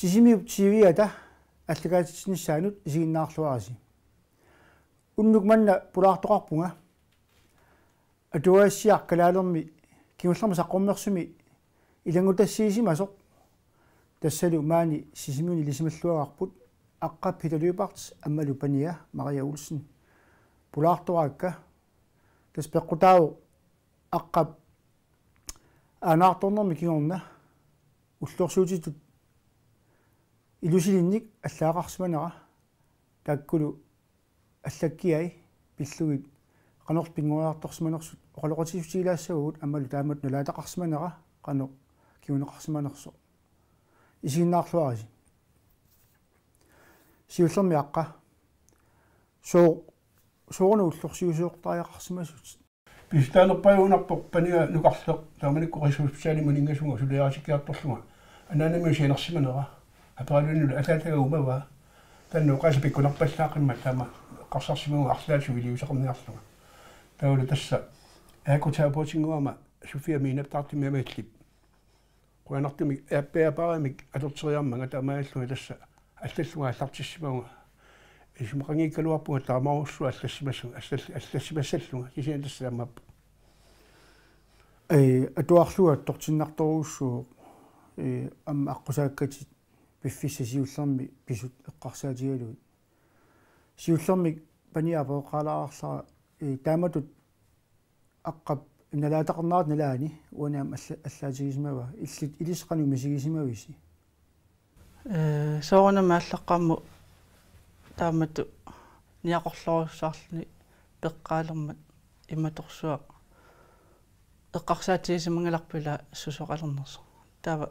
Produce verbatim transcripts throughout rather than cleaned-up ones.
Sisimiut T V-ata allakaatitsinissaanut isiginnaarluarisi. Unnuk manna pulaartoqarpunga atuagassiaq kalaalermi kingullermi saqqummersumi ilanngutassiisimasoq, tassalu maani Sisimiuni ilisimalluagarput, Aqqap Peter Lyberth aammalu pania Maria Olsen pulaartoraakka. Tassa peqqutaavoq Aqqap aanaartornermi kingorna ullorsiutitut ilusilinnik allaqqaarsimanera, taakkulu allakkiai pillugit qanorpiaq inngoriartorsimanersut oqaloqatigissutigilaassavagut, aammalu taamatut nalaataqarsimanera qanoq kinguneqarsimanersoq. Isiginnaarluarisi. Siullermik Aqqa, soo-, soorunami ullorsiusiortariaqarsimasutit? Pisutaanerpajuunarpoq pania nukarleq taamanikkut Rigshospitalimi uninngasunga suliarisikkiartorlunga anaanamiut sianersimanera. Aperalunnulu ataataga uumavaa. Taanna oqaaseq pikkunarpallaaqimmat taama eqqarsarsimavunga arlaatigut iliuuseqarniarlunga. Taavalu tassa ergoterapeutinngorama Sofia Miinap Tartimi Amallip. Qujanartumik aappaapaaramik atorteriarmanga taamaallunga tassa allallunga aallartissimavunga. Isumaqanngikkaluarpunga taamaarujussuaq allassimassu-, allall-, allassimassallunga. Kisianni tassa taamaappoq. Ee, atuarlugu attortinnartorujussuuvoq, ee, aamma aqqusaakkatit piffissaq siullermik pisut eqqarsaatigalugit. Siullermik pania apereqqaalaarlara, ee, taamatut Aqqap nalaataqarnerata nalaani uani aamma alla-, allaatigisimavaa, illit ilissi qanoq misigisimavisi? Ee, soorunami aallaqqaammut taamatut niaqorlorujussuarluni peqqaalermat imatorsuaq eqqarsaatigisimanngilarput ila susoqalernersoq. Taava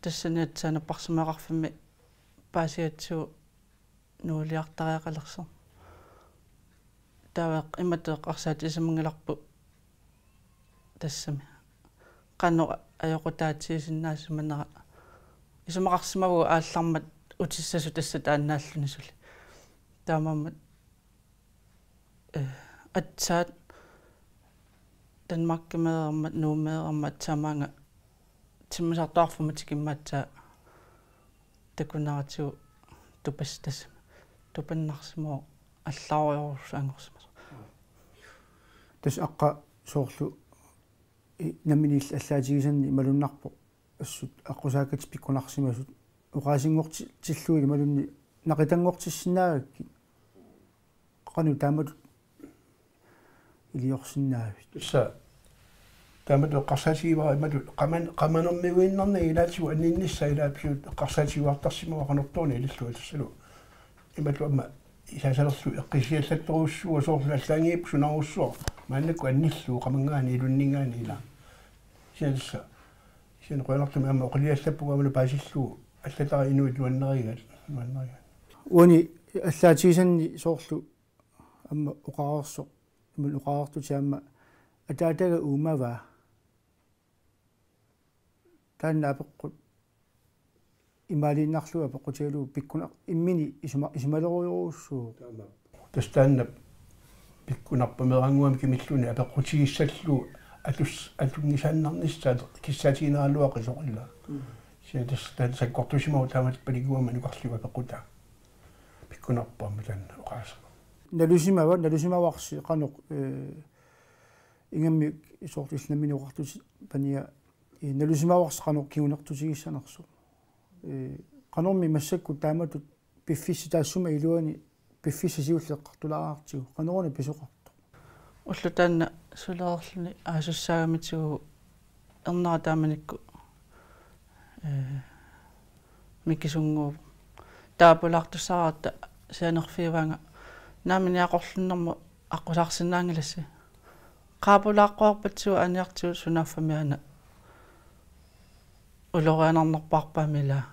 tassani aatsaat napparsimmaveqarfimmi paasigatsigu nuuliartariaqalersoq. Taava imatut eqqarsaatigisimanngilarput tassami qanoq ajoqutaatigisinnaasimanera. Isumaqarsimavugut aallarmat utissasut tassa taannaalluni suli. Taamaammat, eh, aatsaat Danmarkimeermat, Nuummeermat aatsaat maanga timmisartoqarfimma tikimmat aatsaat takuneratigut tupas-, tassa tupannarsimavoq allaarujorujussuanngorsimasoq. Tassa Aqqa, soorlu i-, nammineq allaatigisanni malunnarpoq assut aqqusaakkatit pikkunarsimasut oqaasinngorti-, tillugit imaluunniit naqitanngortissinnaagakkit. Qanoq taamatut iliorsinnaavit? Tassa taamatut eqqarsaatigivara imatut qaman-, qamanermiuinnarnagit ilaatigut anninnissaa, ilaat pisuut eqqarsaatigiuartarsimavara qanortooruna ilillugu tassalu. Imatut aamma isaasalerlu eqqissisiallattorujussuuvoq, soorlu allaanngippoq sunarujussuaq maannakkut annillugu qamanngaanniit ilunninngaanniit ilaa. Kisianni tassa, kisianni qujanartumik aamma oqiliallappunga aammalu paasillugu allatara inuit nuannarigaat, nuannarigaat. Uani allaatigisanni soorlu aamma oqareersoq, imaluunniit oqareertutit aamma ataataga uumavaa. Taanna apeqqut imaaliinnarlugu apeqqutigalugu pikkunar-, imminut isuma-, isumalerujorujussuuvoq. Taama. Tassa taanna pikkunarpoq meerannguamik kimilluunniit apeqqutigissallugu atus-, atunngisaannarnissaa kissaatigineraluaqisoq ilaa. Mm. Kisianni tassa taanna sakkortusimavoq taamatut paninnguamik nukarliup apeqqutaa. Pikkunarpoq aamma taanna oqaaseq. Nalusimava, nalusimavarsi qanoq, eh, ingammik soorlu illit nammineq oqartutit pania, eh, nalusimavarsi qanoq kingunertutigissanersoq. Eh, qanormi massakkut taamatut piffissaq taassuma iluani piffissaq siulleq eqqartulaartigu, qanoruna pisoqartoq? Ulloq taanna sulereerluni aasussaagamitsigu ernera taamanikkut, eh, mikisunnguuvoq. Taava pulaartussaratta sianerfigivaanga naamik niaqorlunnermut aqqusaarsinnaanngilassi. Qaa pulaaqquarpatsigu aaniartigu sunaaffami aana ulorianarnerpaarpaami ilaa,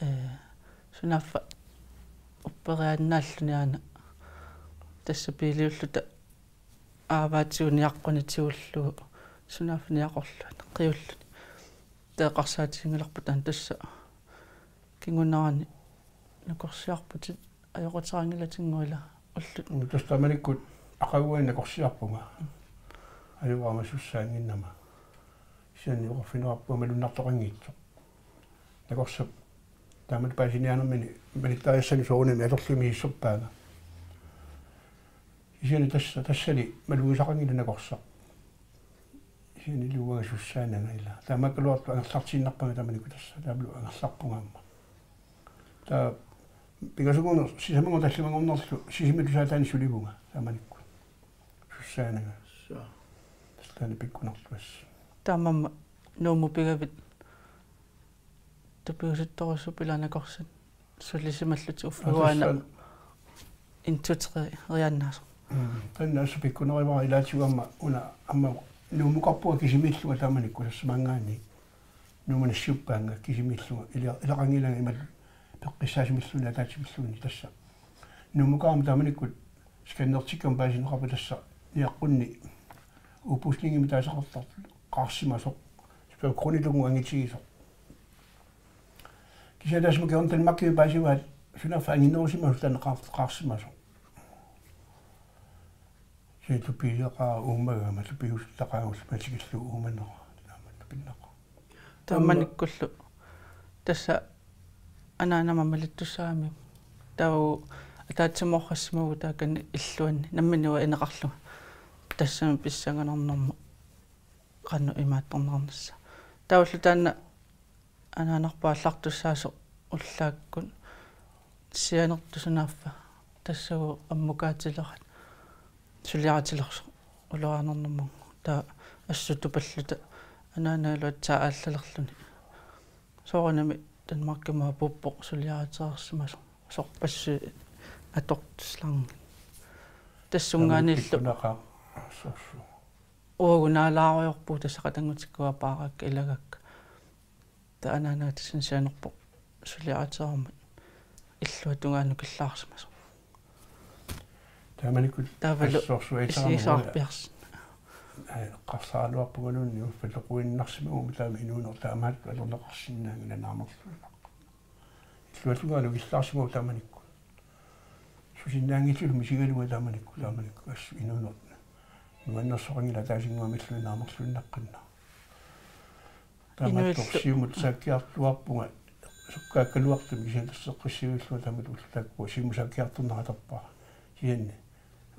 eh, sunaaffa upperiaannaalluni aana. Tassa biiliulluta aavaatigut niaqquni tigullugu sunaaffa niaqorluni qiulluni. Taava eqqarsaatiginngilarput taanna tassa kingunerani nakorsiarputit ajoquteqanngilatinnguit ilaa ullut. Mm, tassa taamanikkut aqaguani nakorsiarpunga. Ajugaamasussaannginnama. Kisianni oqarfigineqarpunga malunnartoqanngitsoq. Nakorsap Taamatut paasiniaanermini malittariassanut soorunami atorlugit misissorpaanga. Kisianni tassa, tassani malugisaqanngilaq nakorsaq. Kisianni uanga sussaananga ilaa. Taamaakkaluartoq angerlartiinnarpara taamanikkut tassa. Taavalu angerlarpunga aamma. Taava pingasunngorneq sisamanngorneq tallimanngornerlu Sisimiut tusaataanni sulivunga taamanikkut. Sussaananga. Suu. Tassa taanna pikkunarluassaaq. Taamaammat Nuummut pigavit tupigusuttorujussuupput ilaa nakorsat sulisimallutik uffa uanga. Tassa. En, to, tre-riaannaasoq. Mm. Taanna assut pikkunerivara ilaatigut aamma una aamma Nuummukarpunga kisimiillunga taamanikkut tassa maanngaanniit. Nuummi nassiuppaannga kisimiillunga ila-, ilaqanngilanga imatut peqqissaasumilluunniit ataatsimilluunniit tassa. Nuummukarama taamanikkut scannertikkama paasineqarpoq tassa niaqqunni udpuslingimik taasaqartartoq qaarsimasoq. Spædbarnillu angitigisoq. Kisianni tassa makiorn Danmarkimi paasivaat sunaaffa anginerusimasoq taanna qaar-, qaarsimasoq. Kisianni tupigileqaaq uummagama tupigusuttaqaagullu matigillugu uumanera. Taama tupinnaqaaq. Taamanikkullu tassa anaanama malittussaagami. Taava ataatsimoorsimavugut taakani illuanni nammineq ineqarlunga. Tassami pissanganarnermut qanoq imaattorneqarnissaa. Taavalu taanna anaanarput aallartussaasoq ullaakkut sianertut sunaaffa tassagu ammukaatileraat suliaritilersoq ulorianarnermut taava assut tupalluta anaanagalu aatsaat aallalerluni. Soorunami Danmarkimut apuuppoq suliaritereersimasoq sorpassuit atortussaallugit. Tassungaanniillu. Tamakku pikkunaqaaq sorsu. Uagut naalaarujoorpugut tassa qatanngutikkut apaaraakka ilagakka. Taava anaanaga tassani sianerpoq suliaritereermat illuatungaanut killaarsimasoq. Taamanikkut taavalu assorsuaq isi-, itaramut isoorpiarsi. Ai, eqqarsaaraluarpungaluunniit uffa toquinnarsimaguma taama inuuneq taamaattut atorneqarsinnaanngilaq naamerluinnaq. Illuatungaanut killaarsimavoq taamanikkut. Susinnaanngitsumik misigalunga taamanikkut, taamanikkut assut inuuneq. Nuannersoqanngilaq ataasinnguamilluunniit naamerluinnaqqinnaaq. Taamaattoq inuillu Siumut saakkiartuaarpunga sukkaakkaluartumik kisianni tassa eqqissiviillunga taamatut ulloq taakkua Siumut saakkiartorneq atorpara. Kisianni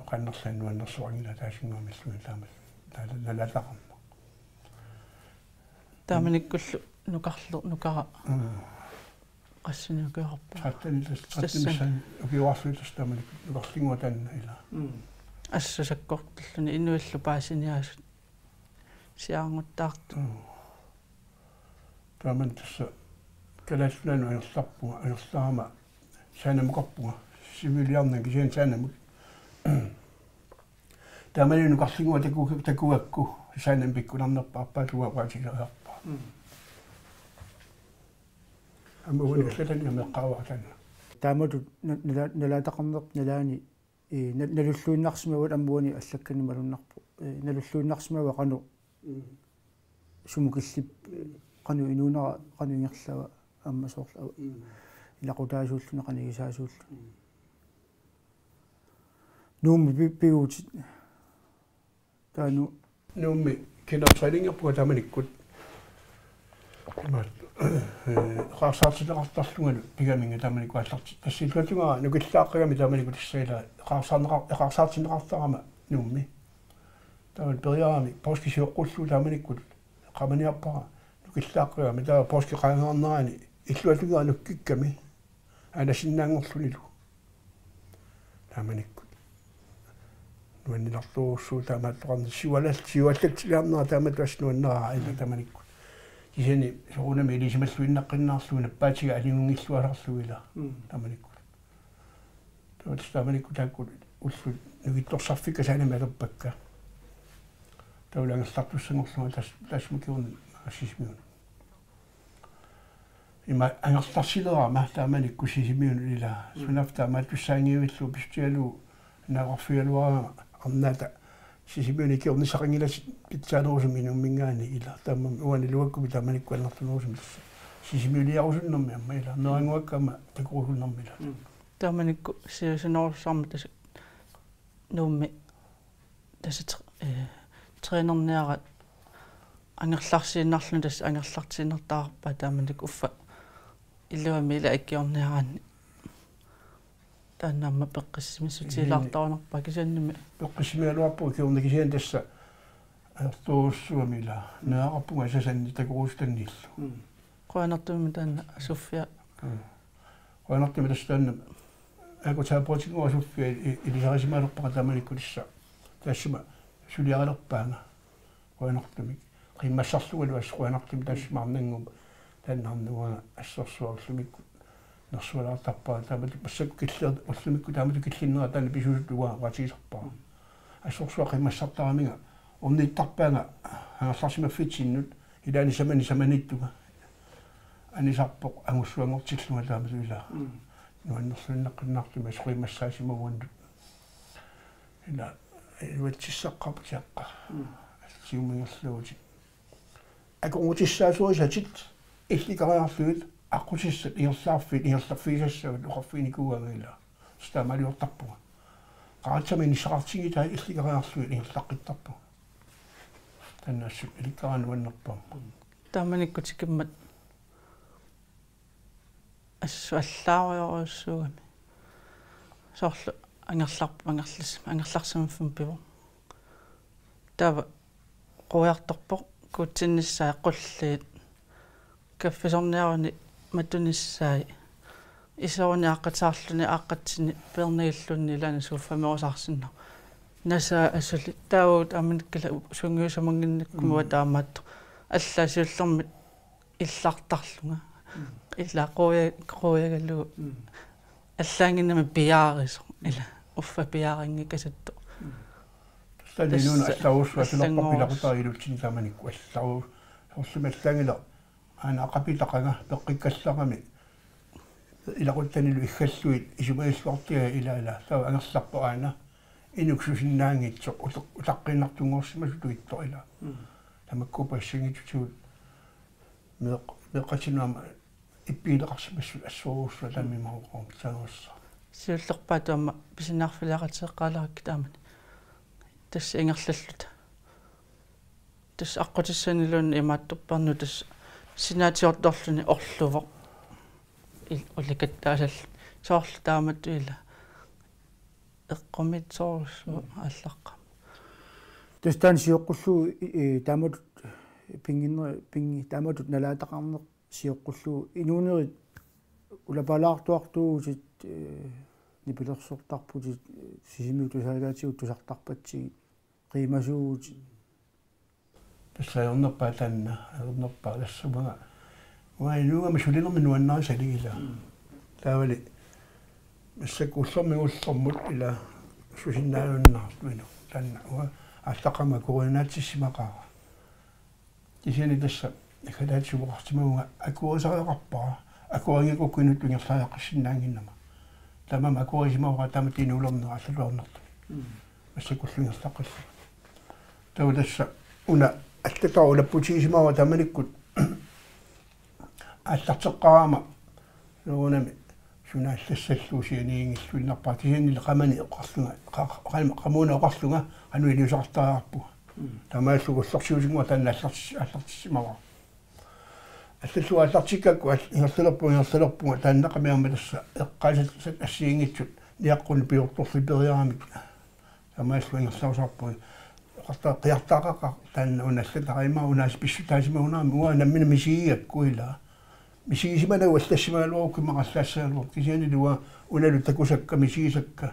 oqaannarlunga nuannersoqanngilaq ataasinnguamilluunniit taamatut. Taava nalaataqarneq. Taamanikkullu nukarlu-, nukara. Mm. Qassinik ukioqarpa? Tretten tassa, tretten tassa. Missaani ukioqarluni tassa taamanikkut nukarlinnguaq taanna ilaa. Mm. Assut sakkortulluni inuillu paasiniaasut siaarnguttaartut. Mm. Taamani tassa Kalaallit Nunaannut angerlarpunga, angerlarama Saanemukarpunga. Sisimiuliarnanga kisianni Saanemut. Taamani nukarlinnguaq taku-, takugakku Saanemi pikkunarnerpaarpaat uanga oqaatigilaariarpara. Mm. Aamma uani allatani ameqqaavara taanna. Taamatut na-, nala-, nalaataqarnerput nalaani, ee, na-, nalulluinnarsimavaat aamma uani allakkanik malunnarpoq. Ee, nalulluinnarsimavaat qanoq. Mm. Sumut killip-, ee, qanoq inuunera, qanoq ingerlava aamma soorlu. Mm. Ilaqutaasuulluni qanoq isaasuulluni. Mm. Nuummi pi-, pivuutit. Taava Nu-, Nuummi kinotræningerpunga taamanikkut. Imaat, ee, eqaarsaartinneqartarlungalu pigaminnga taamanikkut aallarti-. Tassa illuatungaa nukillaaqqagami taamanikkut tassa ilaa eqaarsaarneqar-, eqaarsaartinneqartarama Nuummi. Taava periarami poorskip sioqqullugu taamanikkut qamaniarpara nukillaaqqagami taava poorskip qaangernerani illuatungaa nukkikkami. Anasinnaanngorlunilu. Taamanikkut. Nuanninartorujussuuvoq taamaattoqarneq siualal-, siuallatsiliarnera taamatut assut nuanneraa ilaa taamanikkut. Kisianni soorunami ilisimalluinnaqqinnaarlugu nappaatiga aningunngilluasarlugu ilaa. Mm. Taamanikkut. Taava tassa taamanikkut taakku ullut nukittorsarfikka Saanemi atorpakka. Taavalu angerlartussanngorlunga tas-, tassuma kingorna Sisimiunut. Ima angerlarsilerama taamanikkut Sisimiunut ilaa. Mm. Sunaaffa taamaattussaanngivillugu pissutigalugu naaqarfigaluarama arnaata Sisimiuni ikiornissaqanngilatit pitsaanerusumik Nuumminngaanniit ilaa. Taamaammat uani iluakkumi taamanikkut annertunerusumik tassa Sisimiuliarusunnermi aamma ilaa. Meerannguakka aamma takorusunnermi ilaa. Mm. Taamanikkut siusinnerusussaammata tassa Nuummi tassa tr-, ee, trænerniarat angerlarsiinnarluni tassa angerlartiinnartarpaa taamanikkut uffa Iluamik ila ikiorniaraanni. Taanna aamma peqqissimissutigilaartarunarpaa kisiannimi. Peqqissimigaluarpugut ikiorneq kisianni tassa ajortorujussuugami ila. Naagaqarpunga Sasanni takorusutanniillu. Mm. Qujanartumik taanna Sofia. Mm. Qujanartumik tassa taanna. Aaku taapootinngua Sofia i-, ilisarisimalerpara taamanikkut tassa. Taassuma suliarilerpaanga. Qujanartumik. Qimmassarlungalu assut qujanartumik taassuma arnannguup taanna arnannguanga assorsuaq ullumikkut nersualaartarpara taamatut massakkut killilertut ullumikkut taamatut killinnera taanna pisuusutut uanga oqaatigisarpara. Assorsuaq qimmassartaraminga ornittarpaanga angerlarsimaffitsinnut ilaanni samani samaniittunga anisarpoq angussuanngortillunga taamatut ilaa. Mm. Nuannerluinnaqqinnaartumik assut qimmassaasimauannut. Ila iluatsissaqqaarput siaqqa. Mm. Siumingerluutit. Akornutissaasorissatit illikariarlugit aqqutissat ingerlaarfiit ingerlaffigisassavat oqarfiginikuugaanga ila. Taamaaliortarpunga. Qaratsami inissaqartigitai illikariarlugit ingerlaqqittarpunga. Taanna assut ilikkaraanni nuannerpaammat. Taamanikkut tikimmat assut allaarujorujussuugami. Soorlu angerlarp-, angerlas-, angerlarsimaffimmut pivoq. Taava quiartorpoq kuutsinnissaat qulliit. Kaffisorniaruni matunissaat. Iseruni aaqqattaarluni aaqqatsini peernagilluunniit ilaanni sofameerusaarsinnaasoq. Nasaa asuli taava taamanikkut ila sungiusamannginnakkumut. Mm. Taamaattoq. Allaat siullermik illartarlunga. Mm. Ila quja-, qujagalugu. Mm. Allaannginnami piaarisoq. Ila uffa piaarinngikasattoq. Mm. Tassa inuuna tassa allarussua sulappa allanngoorus-, pilaqutariilutsinni taamanikkut allaru-, soorlumi allaanngilaq aana aqapitaqanga peqqikkallarami ilaquttanilu iggallugit isumagilluartiga ila ila taava angerlarpoq aana inuksusinnaanngitsoq uteq-, utaqqiinnartunngorsimasutut ittoq ila. Mm. Tamakkuupput assanngitsutigut meeq-, meeqqatinut aamma ippigileqarsimassasut assorujussuaq taamaaqqaarmat saanersa. Siullerpaatut aamma pisiniarfiliaqateeqqaalerakkit taamani. Tassa ingerlalluta. Tassa aqqutissaniluunniit imaattorpernut tassa sinaatiortorluni orluvoq. Il-, ulikattaasalluni. Soorlu taamatut ila. Eqqumiitsorujussuaq aallaqqaammut. Tassa taanna sioqqullugu, i-, i-, taamatut pinnginner-, pinngi-, taamatut nalaataqarneq sioqqullugu inuunerit ulapalaartuartuuvutit, eh, nipilersortarputit, eh, Sisimiut tusagaatigut tusartarpatsigit, qiimasuuvutit. Tassa ajornerpaaq taanna, ajornerpaaq tassa uanga. Uanga inuugama sulinermik nuannarisalerlunga. Mm. Taavali massakkut ullormut ullormut ila susinnaajunnaarluinnarlugu. Taanna uanga aallaqqaammut akueriinnaatsimaqaara. Kisianni tassa naggataatsimoqarsimavunga akuerisariaqarpara. Akuerinngikkukkit inuttut ingerlariaqqissinnaannginnama. Taamaammat akuerisimavara taamatut inuulernera allaluarnertut. Mm. Massakkullu ingerlaqqillugu. Taava tassa una allatut ulapputigisimavara taamanikkut aallarteqqaarama soorunami suna allassallugu sianiginngilluinnarpara kisiannili qamani oqarlunga, qa-, qa-, qamuuna oqarlunga, qanoq iliuuseqartariaqarpunga. Mm. Taamaallugu ullorsiutinnguaq taanna allartis-, allartissimavara. Allallugu aallartikkakku al-, ingerlalerpunga, ingerlalerpunga, taannaqami aamma tassa eqqaasat assigiinngitsut niaqqunut piortorlugit periaramik. Taamaallugu ingerlarusaarpunga. Oqarta-, qiartaaqaqa taanna una allatarimaa una assut pissutaasimagunarami uanga nammineq misigigakku ila. Misigisimanagu allassimagaluarukkit immaqa allaassagaluartoq kisiannili uanga unalu takusakka misigisakka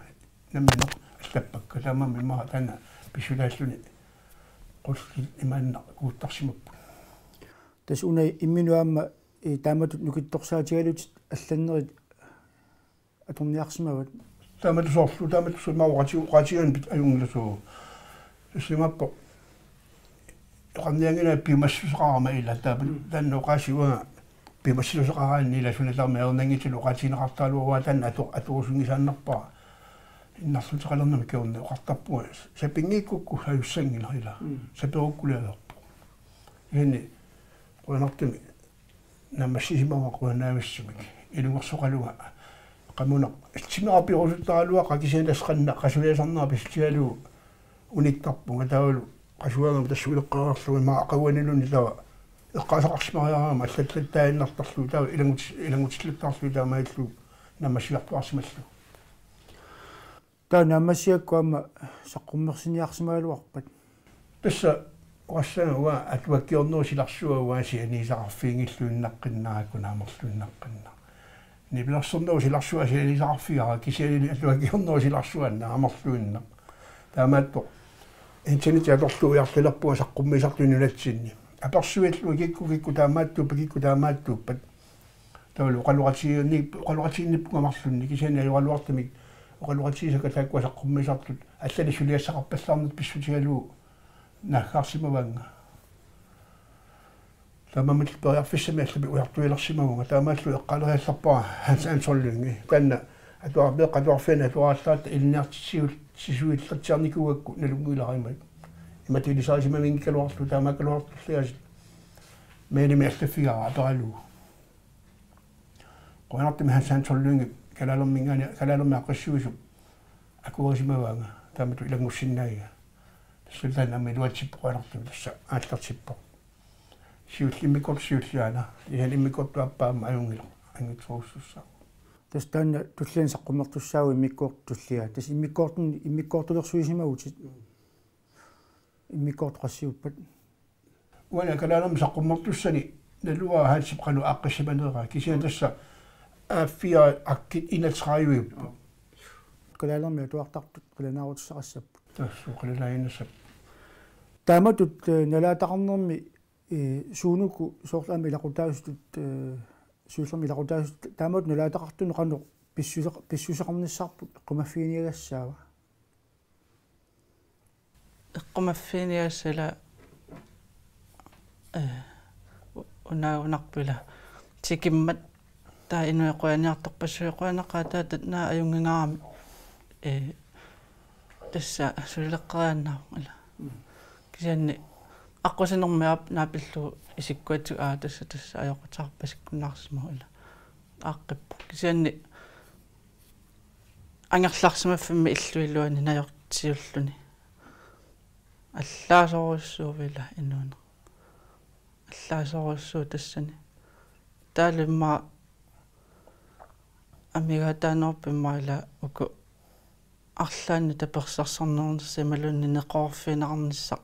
nammineq allappakka taamaammat immaqa taanna pissutaalluni qullit imaanna kuuttarsimapput. Tassa una imminut aamma, eh, taamatut nukittorsaatigalutit allannerit atorniarsimavat. Taamatut soorlu, taamatut soorlu oqaati-, oqaatigaanni pit-, ajunngilasoq. Tassa imaappoq. Oqarnianngilanga piumassuseqarama ila taava. Mm. Taanna oqaasii uanga piumassuseqaraanni ila sunaluunniit ajornanngitsunik oqaatigineqartaraluarpara taanna ato-, atorusunngisaannarpara. Innarluteqalernami kingorna oqartarpunga. Sapinngikkukku ajussanngilaq ila. Mm. Saperukkulialerpoq. Kisianni qujanartumik naammassisimavara qujanarujussuarmik. Ilungersoqalunga. Qamuuna. Timera piumassuseqaraluaqaaq kisianni tassa qanoq qasuliasarnera pissutigalugu unittarpunga taavalu qasuagama tassa uleqqaarlugu immaqa aqaguaniluunniit taava Eqqaasaqarsimariarama allallattaaginnartarlugu taava ilanngutsi-, ilanngutsillattaarlugu taamaalillugu naammassiartuaarsimallugu. Taava naammassigakkit aamma saqqummersiniarsimagaluarpat? Tassa oqassaanga uanga atuakkiornerup silarsua uanga sianigisaqarfiginngilluinnaqqinnarakku naamerluinnaqqinna. Nipilersornerup silarsua sianigisaqarfigara kisianni atuakkiornerup silarsua naamerluinnaq. Taamaattoq internettiatorlugu ujarlerpunga saqqummiisartut nunatsinni. Apersuillu kikkut kikkut taamaattuuppat kikkut taamaattuuppat. Taavalu oqaloqatigiinni-, oqaloqatigiinnippunga marlunnik kisianni ajoraluartumik oqaloqatigisakka taakkua saqqummiisartut allanik suliassaqarpallaarneq pissutigalugu naaggaarsimavaannga. Taamaammat periarfissamik allapik ujartuilersimavunga taamaallu eqqaaleriallarpara Hans Anton Lynge. Taanna atuar-, meeqqat atuarfianni atuarallaratta ilinniartitsisuillatsiarnikuugakku nalunngilara imaat. Imatut ilisarisimavinngikkaluarlugu taamaakkaluartorliaasiit mailimi allaffigaara aperalugu. Qujanartumik Hans Anton Lynge kalaalerminngaanniit kalaalermik aaqqissuisup akuerisimavaanga taamatut ilanngussinnaagakku. Tassa taanna aamma iluatsippoq qujanartumik tassa aallartippoq. Siullimmikkortoq siulliana. Kisianni immikkoortup aappaa aamma ajunngilaq. Anngitsorujussuussaaq. Tassa taanna tulliani saqqummertussaavutit immikkoortoq tullia. Tassa immikkoortun-, immikkoortulersuisimavutit. Immikkoortoq qassiuppat? Uani kalaalermik saqqummertussani naluara Hansip qanoq aaqqissimaleraa. Kisianni tassa A fire arkiit enogtredive-upput. Kalaalermik atuartartut qilanaarutissaqassapput. Tassa qilanaarutissappat. Taamatut, eh, nalaataqarnermi, eh, suunuku soorlu aamma ilaqutaasutut, eh, siullermik ilaqutaasutut taamatut nalaataqartunut qanoq pissuseq-, pissuseqarnissarput eqqumaffiginiagassaava? Eqqumaffiginiagassaq ila, eh, u-, unaagunarpoq ila. Tikimmat taava inuit qujaniartorpassuit qujanaqaat taava taanna ajunngingaarami, eh, tassa suleqqeriaannaavoq ila. Kisianni aqqusinermi aap naapillugu isikkuatsigu aa tassa tassa ajoqutaarpasikkunnaarsimavoq ila. Aaqqippoq. Kisianni angerlarsimaffimmi illup iluani najortiulluni. Allaasorujussuuvoq ila inuuneq. Allaasorujussuuvoq tassani. Taavalu immaqa amigaataanerput immaqa ila uku arlaannik tapersersorneqarnissaq imaluunniit neqeroorfigineqarnissaq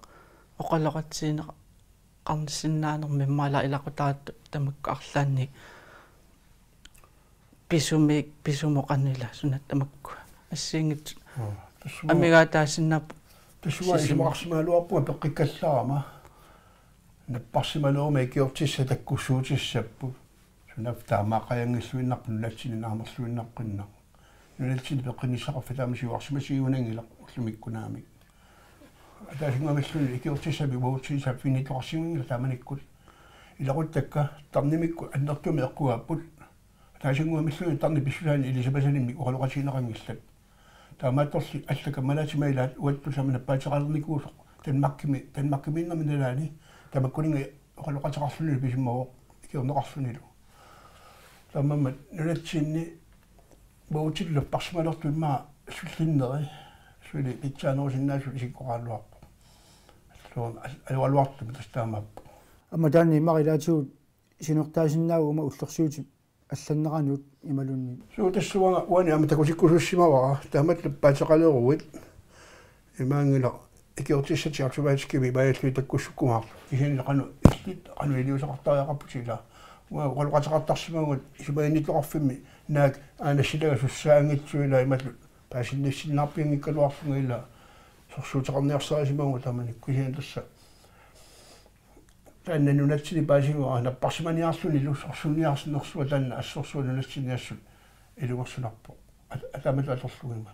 oqaloqatigineqarnissinnaanermi immaqa ila ilaqutariittut tamakku arlaannik pisumik, pisumik qanoq ila suna tamakku assigiinngitsut. Aa, tassa uanga amigaataasinnaapput. Tassa uanga sisima- isumaqarsimagaluarpunga peqqikkallarama. Napparsimalerummik ikiortissat takkussuutissapput. Sunaaffa taamaaqqajanngilluinnarpoq nunatsinni naamerluinnaqqinnaaq. Nunatsinni peqqinnissaqarfik taama siuarsimasigunanngilaq ullumikkunnaamik. Ataasinnguamilluunniit ikiortissamik uagutsinnut saaffiginnittoqarsimanngilaq taamanikkut. Ilaquttakka tarnimikkut annertuumik eqqugaapput. Ataasinnguamilluunniit tarnip pissusaanik ilisapasanimmik oqaloqatigineqanngillat. Taamaattorli alla kammalaatima ilaat uattut taama nappaateqalernikuusoq Danmarkimi, Danmarkimiinnermi nalaani tamakkuninnga oqaloqateqarlunilu pisimavoq ikiorneqarlunilu. Taamaammat nunatsinni uagutsinnut napparsimalertut immaqa sullinneri suli pitsaanerusinnaasut isikkoqaraluarpoq. Alluun al-, alualuartumik tassa taamaappoq. Aamma taanna immaqa ilaatigut siunertaasinnaavunga ullersuutip allanneranut imaluunniit. Suu tassa uanga uani aamma takutikkusussimavara taamatut nappaateqaleruit. Imaanngilaq ikiortissatik automatiskimik imaallugit takkussukkumaarlugit. Kisianni qanoq illit, qanoq iliuuseqartariaqarputit ila. Uanga oqaloqateqartarsimavunga isumaginnittoqarfimmi naak aana silaga sussaanngitsoq ila imatut paasinnissinnaarpianngikkaluarlunga ila sorsuuteqarniarsarisimavunga taamanikkut kisianni tassa. Taanna nunatsinni paasivara napparsimaniarlunilu sorsunniarnersua taanna assorsuaq nunatsinni assut ilungersunarpoq. At-, ataamatut atorlugima.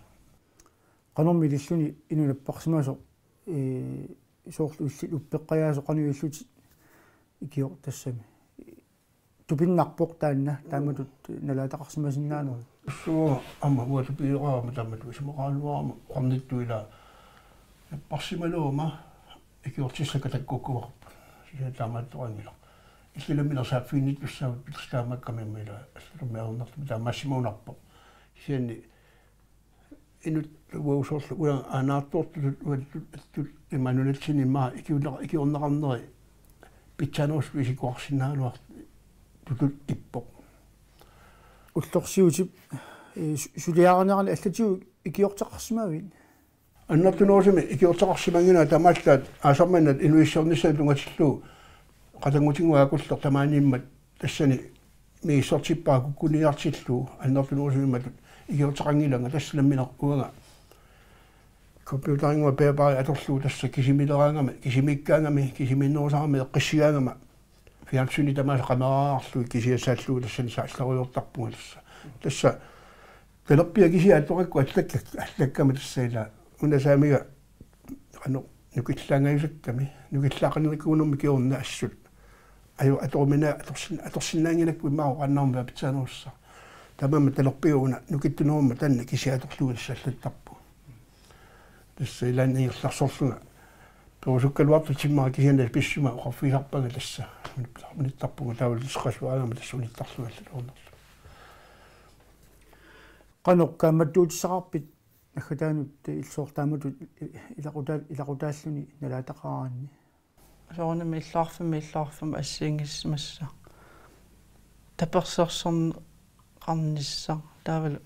Qanormi ililluni inuk napparsimasoq, ee, soorlu illit uppeqqajaasoq qanoq ilillutit ikiortassami. Tupinnarpoq taanna, taamatut nalaataqarsimasinnaanerit. Suu, aamma uanga tupinnarama taamatut isumaqaraluarama oqarnittut ila napparsimaleruma ikiortissakka takkukkumaarput. Kisianni taamaattoqanngilaq. Illit nammineq saaffiginnittussaavutit tassa taamaakkami aamma ila allanut ajornartumik taamaasimagunarpoq. Kisianni inuk uagut soorlu uanga aanaartoortutut uattut attut ima nunatsinni immaqa ikiorneqa-, ikiorneqarneri pitsaanerusutut isikkoqarsinnaagaluartutut ippoq. Ullorsiutip, eh, su-, suliarinerani allatigut ikiorteqarsimavit? Annertunerusumik ikiorteqarsimannginnama tamaallaat aasaq manna inuussutissarsiornissamut tunngatillugu qatanngutinnguaq Akulleq tamaaniimmat tassani misissortippara kukkuniartillugu annertunerusumik imatut ikiorteqanngilanga tassa nammineq uanga computerinnguaq bærbare atorlugu tassa kisimileraangama, kisimiikkaangami, kisimiinnerusarami, eqqissigaangama. Fjernsyni tamaasa qameraarlugit kisiat saallugu tassani saallarujortarpunga tassa. Tassa talerpiaq kisiat atorakku allakka-, allakkama tassa ila. Una saamiga qanoq nukillaangajusakkami, nukillaaqanerikuunermi kingorna assut. Aju atorumina-, atorsin-, atorsinnaanngilakku immaqa oqaannarmat pitsaanerussaq. Tamanna talerpiaq una nukittunerummat taanna kisiat atorlugu tassa allattarpunga. Tassa ilaanni ingerlaarsorlunga. Perusukkaluartut timmera kisianni pissuma oqarfigisarpanga tassa. Unittarpunga taavalu seqasuaagama tassa unittarlunga allatuarnerlu. Qanoq kaammattuutissaqarpit naggataanut illoq taamatut ilaqutaa-, ilaqutaalluni nalaataqaraanni? Soorunami illoqarfimmi illoqarfimmi assigiinngissimassa. Tapersersorneqarnissaq taavalu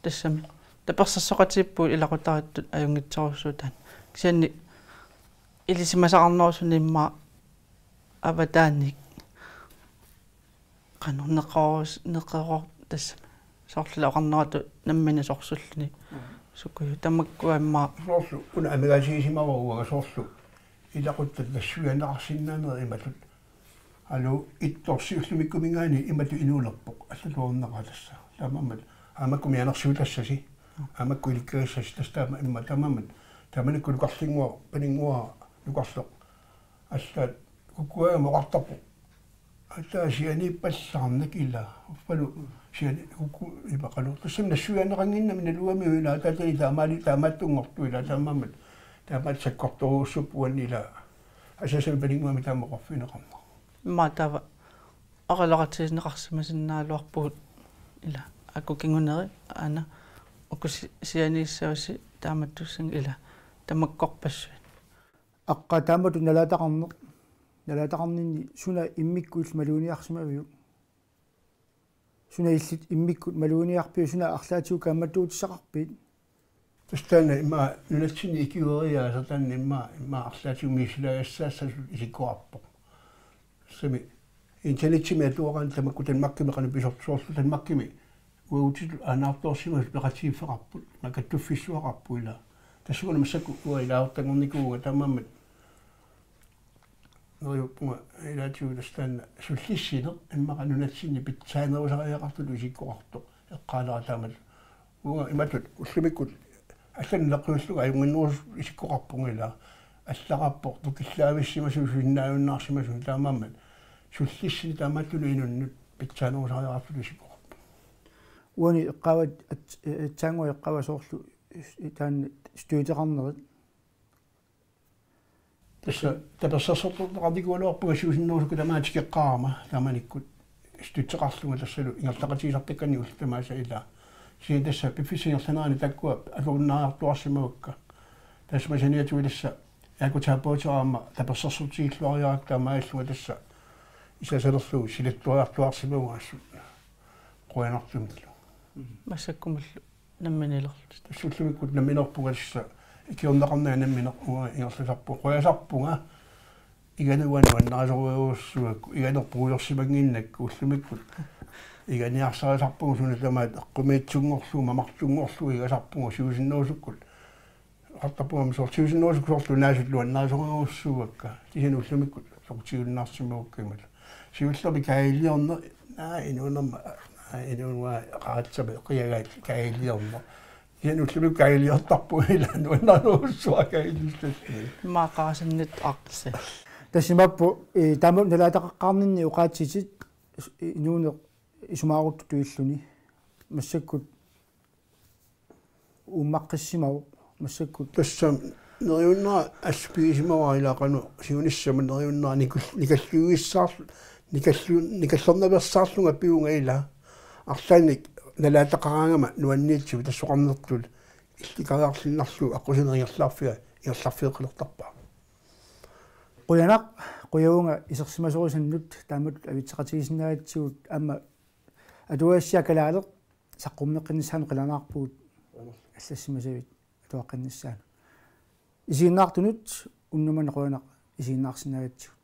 tassami. Tapersersoqatigiippugut ilaqutariittut ajunngitsorujussuuvoq taanna. Kisianni ilisimasaqarnerusuni immaqa avataaniit qanoq neqeroorus-, neqeroor-, tassami. Soorlu oqarneratut nammineq sorsulluni. Mm. Sukuju tamakkua immaqa. Soorlu una amigaatigisimavarput uanga soorlu ilaquttat nassuiaanneqarsinnaanerit imatut. Alu ittorsi ullumikkuminngaanniit imatut inuulerpoq allatuarneqarpoq tassa. Taamaammat aamma makku mianersiutassasi. Aamma makku ilikkagassasi tassa taama immaqa taamaammat. Taamanikkut nukarlinnguaq, paninnguaq nukarleq. Allaat kukkuagama oqartarpoq. Ataa sianiippallaarnak ila. Uffalu siani kukku imaqalu. Tassami nassuiaanneqannginnami naluami ila ataatani taamaali taamaattunngortoq ila taamaammat. Taamaat sakkortoruussuppuani ila. Asaasami paninnguami taama oqarfigineqarneq. Immaqa taava oqaloqatigineqarsimasinnaagaluarpugut ila. Akut kinguneri aana uku si-, sianiissavasi taamattussanngilaq ila. Tamakkorpassuit. Aqqa taamatut nalaataqarneq. Nalaataqarninni suna immikkut illit maluginiarsimaviuk? Suna illit immikkut maluginiarpiuk, suna arlaatigut kaammattuutissaqarpit? Tassa taanna immaqa nunatsinni ikiueriaaseq taanna immaqa, immaqa arlaatigut misissuilaagassaassasoq isikkoqarpoq. Tassami internetsimi atuaraanni tamakku Danmarkimi qanoq pisortut soorlu Danmarkimi uagutitut aanaartoorsimasut peqatigiiffeqarput, immaqa kattuffissuaqarput ila. Tassuuna massakkut uanga ilaasortanngornikuuvunga taamaammat neriuppunga ilaatigut tassa taanna sullissineq immaqa nunatsinni pitsaanerusariaqartutut isikkoqartoq eqqaalera taamatut. Uanga imatut ullumikkut allanut naleqqiullunga ajunnginnerusutut isikkoqarpunga ila. Allaqarpoq nukillaavissimasut susinnaajunnaarsimasut taamaammat sullissineq taamaattunut inunnut pitsaanerusariaqartutut isikkoqarpoq. Uani eqqaavat at-, aatsaannguaq eqqaavaa soorlu taanna støtteqarnerit. Tassa tapersersortortaqarnikuugaluarpunga siusinnerusukkut tamaat tikeqqaarama taamanikkut støtteqarlunga tassalu ingerlaqatigisartakkanni ullut tamaasa ila. Kisianni tassa piffissap ingerlanerani taakkua atorunnaariartuaarsimavakka. Tassa saniatigut tassa ergoterapeuti aamma tapersersortigilluariarakku taamaalillunga tassa isasalerlugu silattuariartuaarsimavunga assut. Qujanartumillu. Massakkumullu. Namminiilerluta. Tassa ullumikkut namminerpunga tassa ikiorneqarnera nammineq uanga ingerlasarpunga. Qujasarpunga. Iganuani nuannarisorujussuugakku, iganeq puigorsimannginnakku ullumikkut. Iganiarsarisarpunga suna tamaat eqqumiitsunngorlugu, mamartunngorlugu igasarpunga siusinnerusukkut. Oqartarpunga soorlu siusinnerusukkut soorlu naasut nuannarisorujussuuakka. Kisianni ullumikkut soqutigiunnaarsimagukku imalu. Siullermik kaajiliorneq, naa inuunerma, naa inuunera qaratsamik eqiagaat kaajiliorneq. Kisianni ullumikkut kaajiliortarpunga ila nuannarujussuaq kaajiliortarpunga. Immaqa qarasaanniit aqse. Tassa imaappoq, eh, taama nalaataqaqqaarninni oqaatsitit inuuneq isumaaruttutut illuni. Massakkut uummaqqissimasoq massakkut. Tassa neriunnera assut pigisimavara ila qanoq siunissami neriunnera nikul-, nikalliuissaarl-, nikallu-, nikallernaveersaarlunga pivunga ila. Arlaannik nalaataqaraangama nuanniitsumik tassoqarnertut illikariarluinnarlugu aqqusineq ingerlaarfiga ingerlaarfigeqilertarpaa. Qujanaq, qujavunga isersimasorisannut taamatut avitseqatigisinnaagatsigut aamma atuagassiaq kalaaleq saqqummeqqinnissaanut qilanaarpugut allassimasavit atuaqqinnissaanut. Isiginnaartunut unnuk manna qujanaq isiginnaarsinnaagatsigut.